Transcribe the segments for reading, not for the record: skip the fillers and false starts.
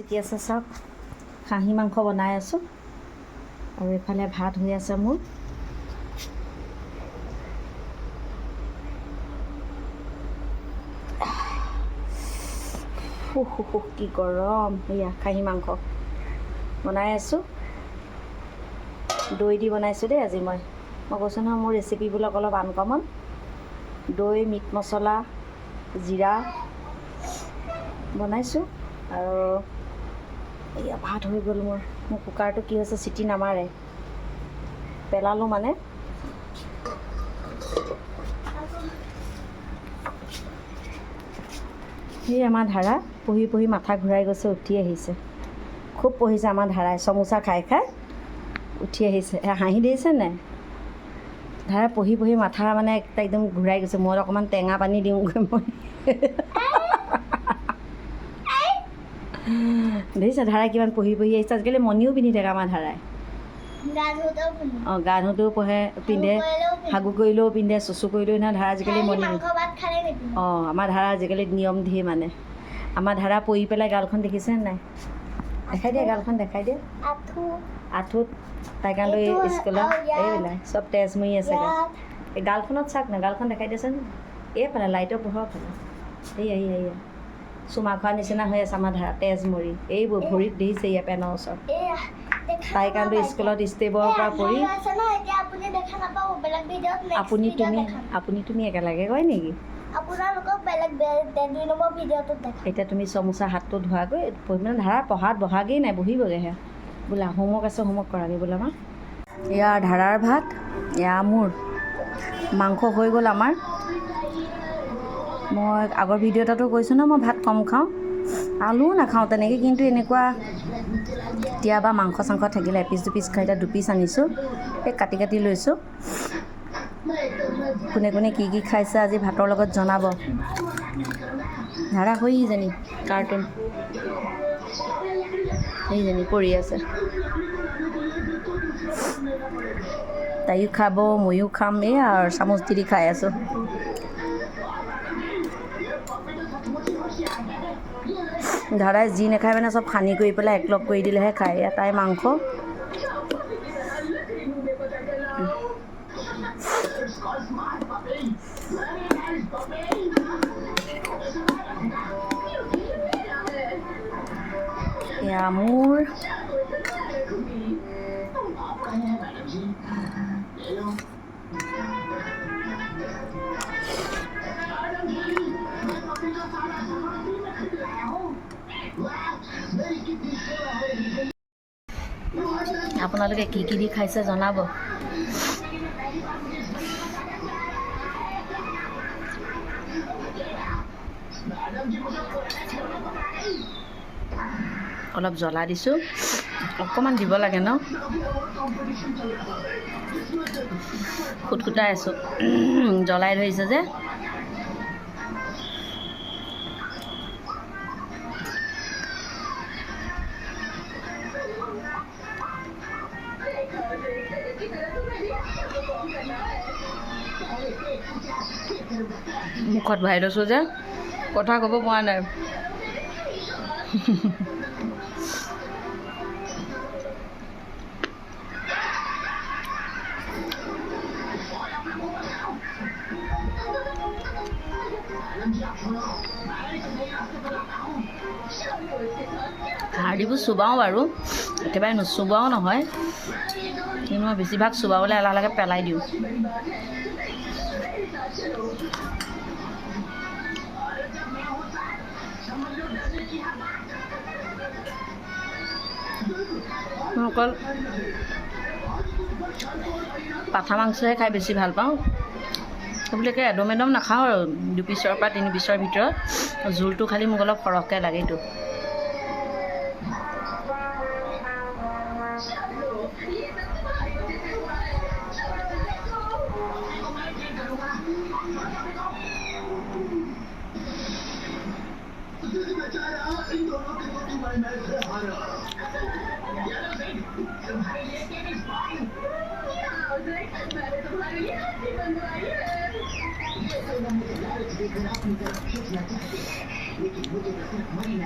কি আছে চাওক, খাহী মাংস বনাই আছোঁ আৰু এইফালে ভাত হৈ আছে মোৰ। কি গৰম! এয়া খাহী মাংস বনাই আছোঁ, দৈ দি বনাইছোঁ দেই আজি। মই কৈছোঁ নহয়, মোৰ ৰেচিপিবিলাক অলপ আনকমন। দৈ, মিট মছলা, জিৰা বনাইছোঁ। আৰু এয়া ভাত হৈ গ'ল মোৰ। মোৰ কুকাৰটো কি হৈছে, চিটি নামাৰে, পেলালোঁ মানে। সেই আমাৰ ধাৰা পঢ়ি পঢ়ি মাথা ঘূৰাই গৈছে, উঠি আহিছে। খুব পঢ়িছে আমাৰ ধাৰাই, চমোচা খাই খাই উঠি আহিছে। হাঁহি দিছে নাই? ধাৰা পঢ়ি পঢ়ি মাথা মানে একদম ঘূৰাই গৈছে। মূৰত অকণমান টেঙা পানী দিওঁগৈ মই। দেখিছে, ধাৰাই কিমান পঢ়ি পঢ়ি আহিছে। আজিকালি মণিও পিন্ধি থাকে আমাৰ ধাৰাই। অঁ, গা ধুওঁতেও পঢ়ে, পিন্ধে, হাগু কৰিলেও পিন্ধে, চুচু কৰিলেও নহয়। ধাৰা আজিকালি মণি। অঁ, আমাৰ ধাৰা আজিকালি নিয়ম ধেৰ মানে। আমাৰ ধাৰা পৰি পেলাই গালখন দেখিছে নাই? দেখাই দিয়া, গালখন দেখাই দিয়া। আঁঠুত টাইকাণ্ডো স্কুলত এইবিলাক চব তেজ মৰি আছে। এই গালখনত চাওক না, গালখন দেখাই দিয়াচোন। এইফালে লাইটৰ পোহৰ ফালে। এইয়া এইয়া এইয়া চুমা খোৱা নিচিনা হৈ আছে আমাৰ ধাৰা তেজ মৰি। এইবোৰ ভৰিত দেখিছে, এয়া পেনৰ ওচৰত টাইকাণ্ডো স্কুলত ষ্টেপৰ পৰা পৰি। আপুনি তুমি, আপুনি তুমি একেলগে কয় নেকি? এতিয়া তুমি চমুচা হাতটো ধোৱাগৈ। মানে ধাৰা পঢ়াত বহাগেই নাই, বহিবগৈহে। বোলা হোমৱৰ্ক আছে, হোমৱৰ্ক কৰাগৈ বোলা মা। এয়া ধাৰাৰ ভাত, এয়া মোৰ মাংস হৈ গ'ল আমাৰ। মই আগৰ ভিডিঅ' এটাতো কৈছোঁ ন, মই ভাত কম খাওঁ, আলুও নাখাওঁ তেনেকৈ, কিন্তু এনেকুৱা কেতিয়াবা মাংস চাংস থাকিলে এপিচ দুপিচ খাই। এতিয়া দুপিচ আনিছোঁ, এই কাটি কাটি লৈছোঁ। কোনে কোনে কি কি খাইছে আজি ভাতৰ লগত জনাব। ধাৰা সেইজনী কাৰ্টুন, সেইজনী পৰি আছে। তাইও খাব, ময়ো খাম। এই আৰু চামুচ দি দি খাই আছোঁ। ধাৰাই যি নাখায় মানে চব সানি কৰি পেলাই একলগ কৰি দিলেহে খায়। এয়া তাই মাংস। এয়া মোৰ। আপোনালোকে কি কি দি খাইছে জনাব। অলপ জ্বলা দিছোঁ, অকণমান দিব লাগে ন। খুটখুটাই আছোঁ, জ্বলাই ধৰিছে যে। মুখত ভৰাই লৈছোঁ যে, কথা ক'ব পৰা নাই। হাৰ্ডিবোৰ চোবাওঁ বাৰু, একেবাৰে নুচোবাও নহয়, কিন্তু মই বেছিভাগ চোবাবলৈ এলাহ লাগে, পেলাই দিওঁ। মই অকল পাঠা মাংসহে খাই বেছি ভাল পাওঁ। সেইবুলিকে এদম এদম নাখাওঁ আৰু, দুপিচৰ পৰা তিনি পিচৰ ভিতৰত। জোলটো খালি মোক অলপ সৰহকৈ লাগে এইটো।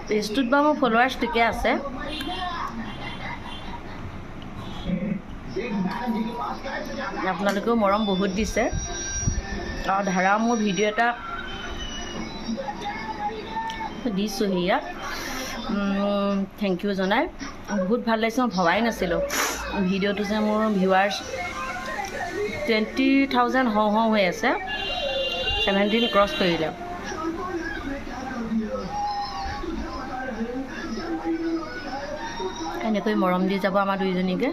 পেজটোত বাৰু মোৰ ফলোৱাৰ্ছ ঠিকে আছে। আপোনালোকেও মৰম বহুত দিছে। আৰু ধাৰা মোৰ ভিডিঅ' এটা দিছোঁ, সেয়া thank U জনাই বহুত ভাল লাগিছে। মই ভবাই নাছিলোঁ ভিডিঅ'টো যে মোৰ ভিউৱাৰ্ছ 20,000 হওঁ হওঁ হৈ আছে, 17 ক্ৰছ কৰিলে। এনেকৈ মৰম দি যাব আমাৰ দুইজনীকে।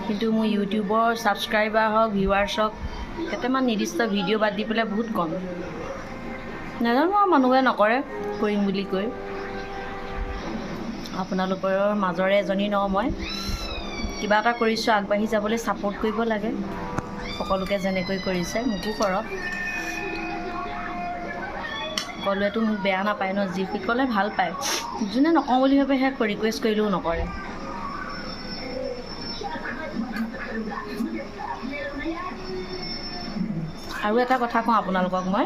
কিন্তু মোৰ ইউটিউবৰ ছাবস্ক্ৰাইবাৰ হওক, ভিউৱাৰ্ছ হওক, কেইটামান নিৰ্দিষ্ট ভিডিঅ' বাদ দি পেলাই বহুত কম। নাজানো আৰু মানুহে নকৰে কৰিম বুলি কৈ। আপোনালোকৰ মাজৰে এজনী ন মই, কিবা এটা কৰিছোঁ আগবাঢ়ি যাবলৈ ছাপোৰ্ট কৰিব লাগে সকলোকে, যেনেকৈ কৰিছে মোকো কৰক। সকলোৱেতো মোক বেয়া নাপায় ন, যি ক'লে ভাল পায়, যোনে নকওঁ বুলি ভাবে সেয়া ৰিকুৱেষ্ট কৰিলেও নকৰে। আৰু এটা কথা কওঁ আপোনালোকক মই,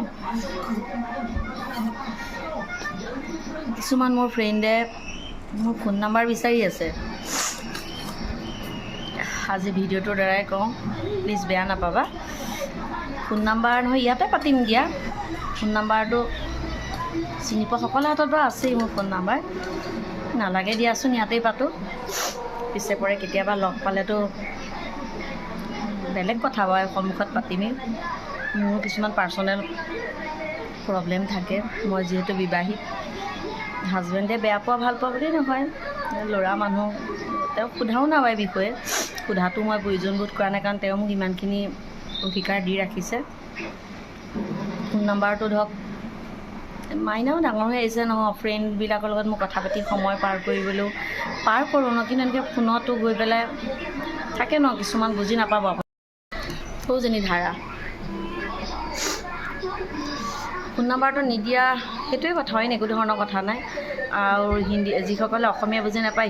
কিছুমান মোৰ ফ্ৰেণ্ডে মোৰ ফোন নাম্বাৰ বিচাৰি আছে। আজি ভিডিঅ'টোৰ দ্বাৰাই কওঁ, প্লিজ বেয়া নাপাবা। ফোন নাম্বাৰ নহয়, ইয়াতে পাতিম দিয়া। ফোন নাম্বাৰটো চিনি পোৱা সকলৰ হাতত বাৰু আছেই মোৰ ফোন নাম্বাৰ, নালাগে দিয়াচোন, ইয়াতেই পাতোঁ। পিছে পৰে কেতিয়াবা লগ পালেতো বেলেগ কথা বাৰু, সন্মুখত পাতিমেই। মোৰ কিছুমান পাৰ্চনেল প্ৰব্লেম থাকে, মই যিহেতু বিবাহিত, হাজবেণ্ডে বেয়া পোৱা ভাল পোৱা বুলি নহয়, ল'ৰা মানুহ, তেওঁক সোধাও নাই এই বিষয়ে, সোধাটো মই প্ৰয়োজনবোধ কৰা নাই, কাৰণ তেওঁ মোক ইমানখিনি অধিকাৰ দি ৰাখিছে। ফোন নাম্বাৰটো ধৰক মাইনাও ডাঙৰ হৈ আহিছে নহয়, ফ্ৰেণ্ডবিলাকৰ লগত মই কথা পাতি সময় পাৰ কৰিবলৈও পাৰ কৰোঁ ন, কিন্তু এনেকৈ ফোনতো গৈ পেলাই থাকে ন কিছুমান বুজি নাপাব। সৌজনী ধাৰা ফোন নাম্বাৰটো নিদিয়া সেইটোৱে কথা হয়, একো ধৰণৰ কথা নাই। আৰু হিন্দী যিসকলে অসমীয়া বুজি নাপায়,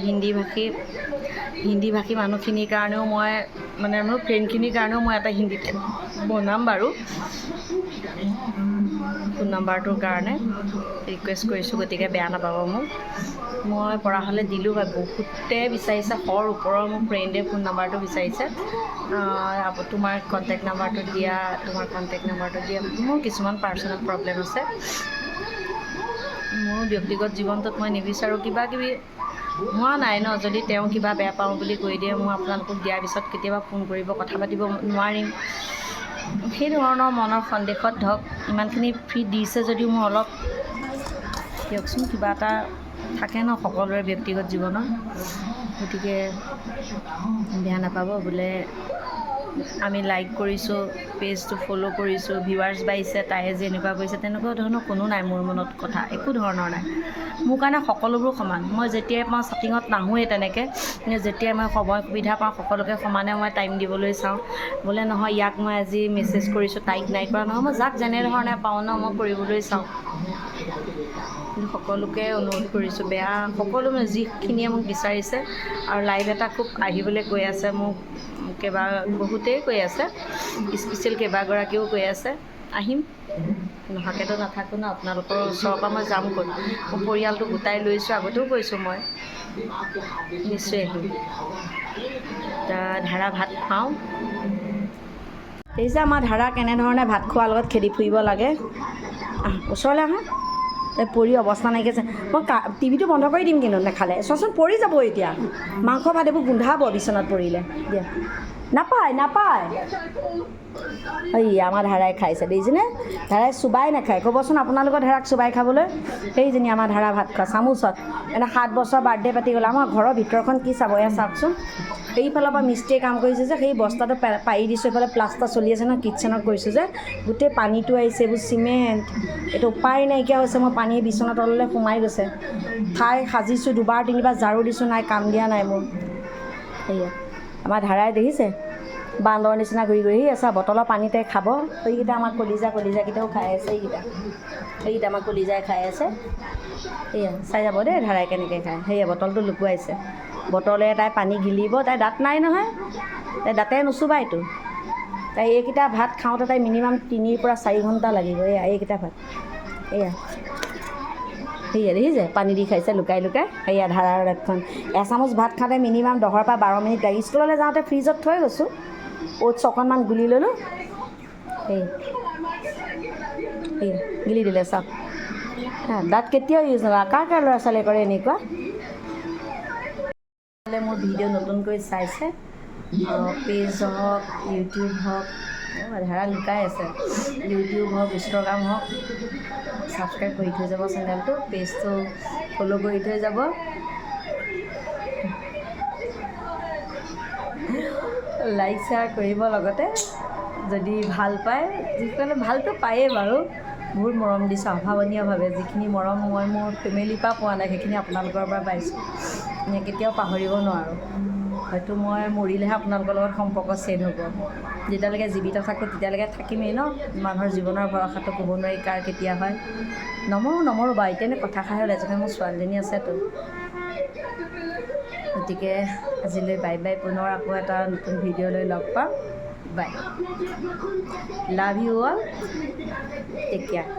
হিন্দী ভাষী মানুহখিনিৰ কাৰণেও মই মানে মোৰ ফ্ৰেণ্ডখিনিৰ কাৰণেও মই এটা হিন্দীত বনাম বাৰু। ফোন নাম্বাৰটোৰ কাৰণে ৰিকুৱেষ্ট কৰিছোঁ, গতিকে বেয়া নাপাব মোক। মই পৰা হ'লে দিলোঁ হয়, বহুতে বিচাৰিছে, শৰ ওপৰৰ মোৰ ফ্ৰেণ্ডে ফোন নাম্বাৰটো বিচাৰিছে, তোমাৰ কণ্টেক্ট নাম্বাৰটো দিয়া, তোমাৰ কণ্টেক্ট নাম্বাৰটো দিয়া। মোৰ কিছুমান পাৰ্চনেল প্ৰব্লেম আছে, মোৰ ব্যক্তিগত জীৱনটোত মই নিবিচাৰোঁ কিবা কিবি হোৱা নাই ন, যদি তেওঁ কিবা বেয়া পাওঁ বুলি কৈ দিয়ে, মই আপোনালোকক দিয়াৰ পিছত কেতিয়াবা ফোন কৰিব, কথা পাতিব নোৱাৰিম, সেই ধৰণৰ মনৰ সন্দেহত ধৰক ইমানখিনি ফ্ৰী দিছে যদিও মোৰ অলপ দিয়কচোন কিবা এটা থাকে ন সকলোৰে ব্যক্তিগত জীৱনত, গতিকে বেয়া নাপাব। বোলে আমি লাইক কৰিছোঁ, পেজটো ফ'ল' কৰিছোঁ, ভিউৱাৰ্ছ বাঢ়িছে, তাই যে এনেকুৱা কৰিছে, তেনেকুৱা ধৰণৰ কোনো নাই মোৰ মনত কথা, একো ধৰণৰ নাই। মোৰ কাৰণে সকলোবোৰ সমান। মই যেতিয়াই পাওঁ ষ্টাৰ্টিঙত নাহোঁৱেই তেনেকৈ, যেতিয়াই মই সময় সুবিধা পাওঁ সকলোকে সমানে মই টাইম দিবলৈ চাওঁ। বোলে নহয় ইয়াক মই আজি মেছেজ কৰিছোঁ, তাইক নাই কৰা, নহয় মই যাক যেনেধৰণে পাওঁ ন মই কৰিবলৈ চাওঁ। কিন্তু সকলোকে অনুৰোধ কৰিছোঁ, বেয়া সকলো যিখিনিয়ে মোক বিচাৰিছে আৰু লাইভ এটা খুব আহিবলৈ কৈ আছে মোক, কেইবা বহুতেই কৈ আছে, স্পেচিয়েল কেইবাগৰাকীও কৈ আছে, আহিম, নহাকেতো নাথাকোঁ ন। আপোনালোকৰ ওচৰৰ পৰা মই যাম ক'ত, মোৰ পৰিয়ালটো গোটাই লৈছোঁ, আগতেও কৈছোঁ মই নিশ্চয় আহিম। ধাৰা ভাত খুৱাওঁ। দেখিছে আমাৰ ধাৰা কেনেধৰণে ভাত খোৱাৰ লগত খেদি ফুৰিব লাগে। আহ ওচৰলৈ আহা, তাই পৰি অৱস্থা নাইকিয়া আছে। মই টিভিটো বন্ধ কৰি দিম কিন্তু নাখালে, চোৱাচোন পৰি যাব এতিয়া, মাংস ভাত এইবোৰ গোন্ধাব বিচনাত পৰিলে। দিয়া নাপায় নাপায়। এই আমাৰ ধাৰাই খাইছে দেখিছেনে, ধাৰাই চোবাই নাখায়। ক'বচোন আপোনালোকৰ ধাৰাক চোবাই খাবলৈ? সেইজনী আমাৰ ধাৰা ভাত খোৱা চামুচত। এনে 7 বছৰ বাৰ্থডে পাতি গ'ল। আমাৰ ঘৰৰ ভিতৰখন কি চাব, এয়া চাওকচোন। সেইফালৰ পৰা মিস্ত্ৰীয়ে কাম কৰিছে যে, সেই বস্তাটো পাৰি দিছোঁ, এইফালে প্লাষ্টাৰ চলি আছে ন, কিটচেনত কৰিছোঁ যে, গোটেই পানীটো আহিছে, এইবোৰ চিমেণ্ট, এইটো উপায় নাইকিয়া হৈছে। মই পানী বিচনা তললৈ সোমাই গৈছে। ঠাই সাজিছোঁ, দুবাৰ তিনিবাৰ ঝাৰু দিছোঁ, নাই কাম দিয়া নাই মোৰ। সেয়া আমাৰ ধাৰাই দেখিছে বান্দৰ নিচিনা ঘূৰি ঘূৰি আছে, বটলৰ পানীতে খাব। সেইকেইটা আমাৰ কলিজাকেইটাও খাই আছে, সেইকেইটা আমাৰ কলিজাই খাই আছে। সেয়া চাই যাব দেই ধাৰাই কেনেকৈ খায়। সেয়া বটলটো লুকুৱাইছে, বটলে তাই পানী গিলিব, তাই দাঁত নাই নহয়, তাই দাঁতে নুচুবাইতো। তাই এইকেইটা ভাত খাওঁতে তাই মিনিমাম 3 পৰা 4 ঘণ্টা লাগিব। এয়া এইকেইটা ভাত, এয়া সেয়া দেখিছে, পানী দি খাইছে লুকাই লুকাই। সেয়া ধাৰাৰ লক্ষণ। এচামুচ ভাত খাওঁতে মিনিমাম 10ৰ পৰা 12 মিনিট লাগে। স্কুললৈ যাওঁতে ফ্ৰিজত থৈ গৈছোঁ, অ'টছ অকণমান গুলি ল'লোঁ। এই এই গিলি দিলে চাওক। হা, দাঁত কেতিয়াও ইউজ নকৰা। কাৰ কাৰ ল'ৰা ছোৱালীয়ে কৰে এনেকুৱা? মোৰ ভিডিঅ' নতুনকৈ চাইছে, পেজ হওক, ইউটিউব হওক, ধাৰা লুকাই আছে, ইউটিউব হওক, ইনষ্টাগ্ৰাম হওক, ছাবস্ক্ৰাইব কৰি থৈ যাব চেনেলটো, পেজটো ফ'ল' কৰি থৈ যাব, লাইক শ্বেয়াৰ কৰিব লগতে যদি ভাল পায়। যিসকলে ভালটো পায়েই বাৰু, বহুত মৰম দিছে অভাৱনীয়ভাৱে। যিখিনি মৰম মই মোৰ ফেমিলিৰ পৰা পোৱা নাই, সেইখিনি আপোনালোকৰ পৰা পাইছোঁ, মানে কেতিয়াও পাহৰিব নোৱাৰোঁ। হয়তো মই মৰিলেহে আপোনালোকৰ লগত সম্পৰ্ক ছেদ হ'ব। যেতিয়ালৈকে জীৱিত থাকোঁ তেতিয়ালৈকে থাকিমেই ন। মানুহৰ জীৱনৰ ভৰসাটো ক'ব নোৱাৰি, কাৰ কেতিয়া হয়। নমৰোঁ নমৰোঁ বাৰু, এতিয়া এনেই কথাষাৰহে ওলাইছে, কাৰণ মোৰ ছোৱালীজনী আছেতো। গতিকে আজিলৈ বাই বাই। পুনৰ আকৌ এটা নতুন ভিডিঅ' লৈ লগ পাম। Bye, love you all, take care.